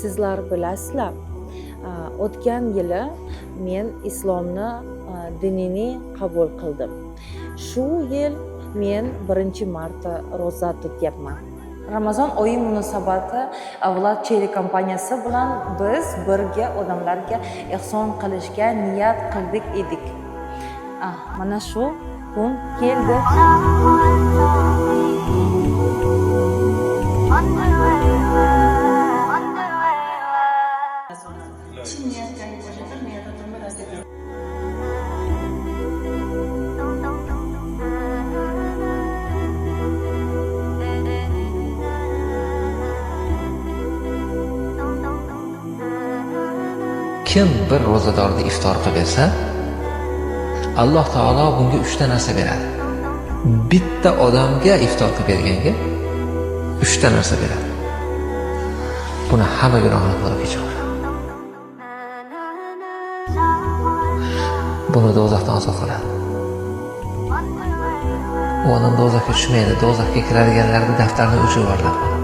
Sizlar bilasizlar, o'tgan yili men islomni dinini qabul qildim. Shu yil men birinchi marta ro'za tutyapman. Ramazon oyi munosabati Avlad Cherry kompaniyasi bilan biz birga odamlarga ehson qilishga niyat qildik edik. Mana shu kun keldi. Kim bir ro'zadorni iftor qilib bersa, Alloh taolo bunga 3 ta narsa beradi. Bitta odamga iftor qilib berganga 3 ta narsa beradi. Buni hamma gunohini Xudo kechiradi. Buni do'zaxdan ozod qiladi. U odam do'zaxga tushmaydi, do'zaxga kiradiganlarning daftarini o'chirib yuboriladi.